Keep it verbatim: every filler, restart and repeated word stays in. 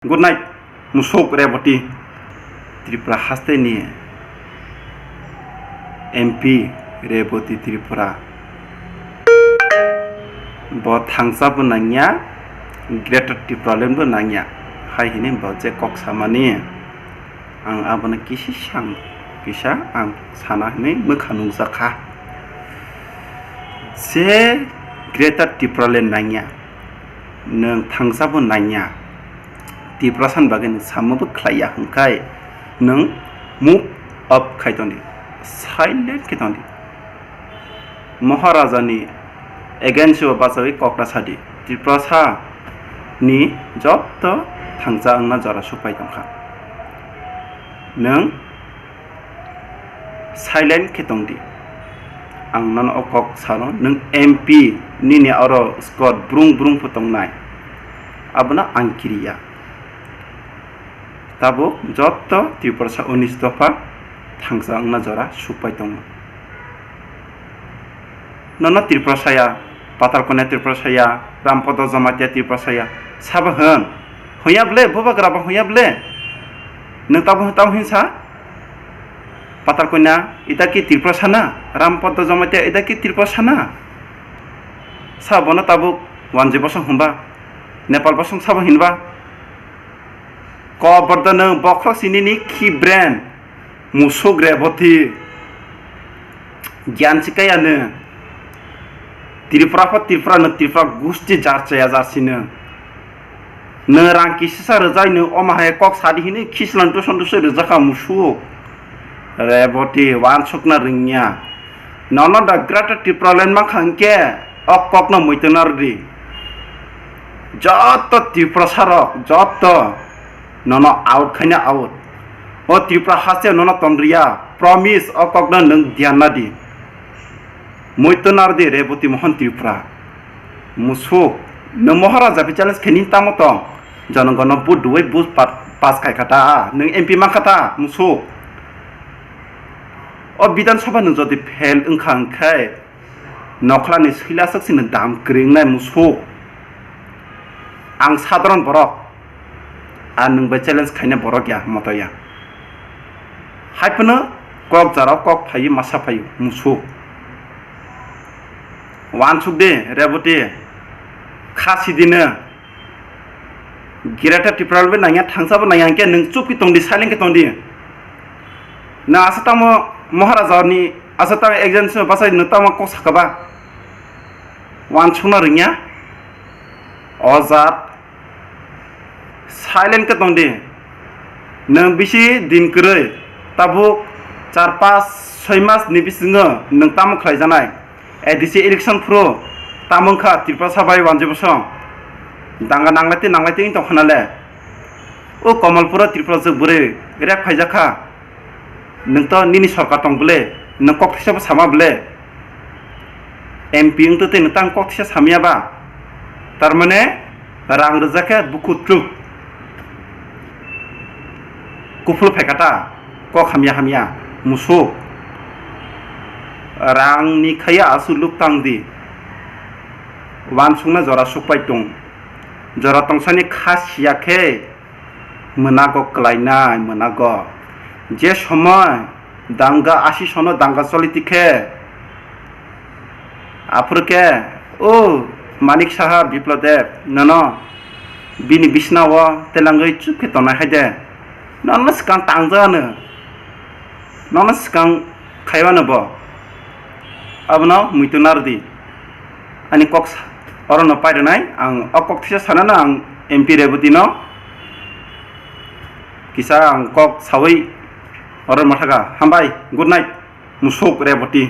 Good night, musuk Reboti. Tripura hasteni M P Reboti Tripura. Bo thangsa bo nangya, Greater Tipraland bo nangya. Hai hini bo je kok samani, ang abono kisi sang, kisa ang sana hini mwkha nukjakha. Je Greater Tipraland nangya, nwng thangsa bo nangya. Tiprasa ni bagwi nwng samo bo khlai ya hwnkhe nwng move up khai tongdi, silent khe tongdi. Maharaja ni against o bachawi kok ta sadi. Tiprasa ni jotto thangsa wngna jora supai tongkha. Nwng silent khe tongdi. Ang nono o kok sano, nwng M P nini oro squad brung brung pho tongnai, abono ang kiriya. Tabuk jotto Tiprasa unis dopha thangsa wngna jora supai tongo. Nono Tiprasa ya, Patalkonya Tiprasa ya, Rampodo Jamatia Tiprasa ya, sabo hwn. Hwnya ble, bubagra bo hwnya ble. Nwng tabo tamo hinsa? Patalkonya ita ki Tiprasa na? Rampodo Jamatia ita ki Tiprasa na? Sabono tabuk wanjwi bosong hwnba? Nepal bosong sabo hinba? Kobordo nwng bokhorok sinini khi brand. Musuk Reboti. Gyan sikaya nwng. Tripura pho Tripura nwng Tripura gusti jar chaya jar sino. Nwng rang kisisa rwjai nwng omo hai kok sadi hini khislan tuson tuson rwjakha musuk. Reboti wansukna rwngya. Nono da Greater Tipraland mankha hwnkhe o kokno muitu narwdi. Jotto Tiprasa rok, jotto. Nono out khaina out. O Tripura haste nono tonriya. Promise o kokno nwng dhyan nadi. Muitu nardi Reboti Mohan Tripura. Musuk. Nwng Maharaja pi challenge khaini tamo tong. Jonogono but duwai but pa-, pass khai kha ta. Nwng M P man kha ta. Musuk. O Bidhan Sabha nwng jodi fail wngkha hwnkhe. Nokhlani swilaswk sini dam kwrwi wngnai musuk. Ang sadharon borok. Ang nwng bai challenge khaina borok ya, moto ya. Hai phano kok jaro kok phaio, masa phaio, musuk. Wansuk de, Reboti. Kha sidino. Greater Tipraland bai nangya, thangsa bo nangya, hwnkhe nwng chup khe tongdi, silent khe tongdi. Nwng asa tamo Maharaja ni, asa tamo exam sino bachai nwng tamo kok saka ba? Wansukna rwngya? O jat, silent khe tongdi. Nwng bisi din kwrwi, tabuk char pas soi mas ni bisingo nwng tamo khlaijaknai? A D C election phuru tamo wngkha Tiprasa bai wanjwi bosong. Danga nanglai twi nanglai twi wng tong khana le. O Kamalpuro Tiprasa bwrwi rep khaijak kha. Nwng to nini sorkar tong bwle, nwng kok thisa bo sama bwle. M P wng twi twi nwng tang kok thisa samya ba. Tar mane rang rwjak khe bukhuk truk. Kuphul phaikha ta, kok hamya hamya, musuk. Rang ni khaya aswk luk tang di. Wansukna jora sukpai tong. Jora tongsani kha siya khe mwnago kwlainai, mwnago. Je somoi danga asi sono danga choli tikhe, aphuru khe, o Manik Saha Biplab Deb, nono bini bisna o telangwi chup khe tongnai hai de. Nono swkang tangjano. Nono swkang khaiwano bo. Abono muitu narwdi. Ani kok sa-, orono pairwnai. Ang o kok thisa sanano ang M P Reboti no kisa ang kok sawi oro mathaga. Hambai. Good night. Musuk Reboti.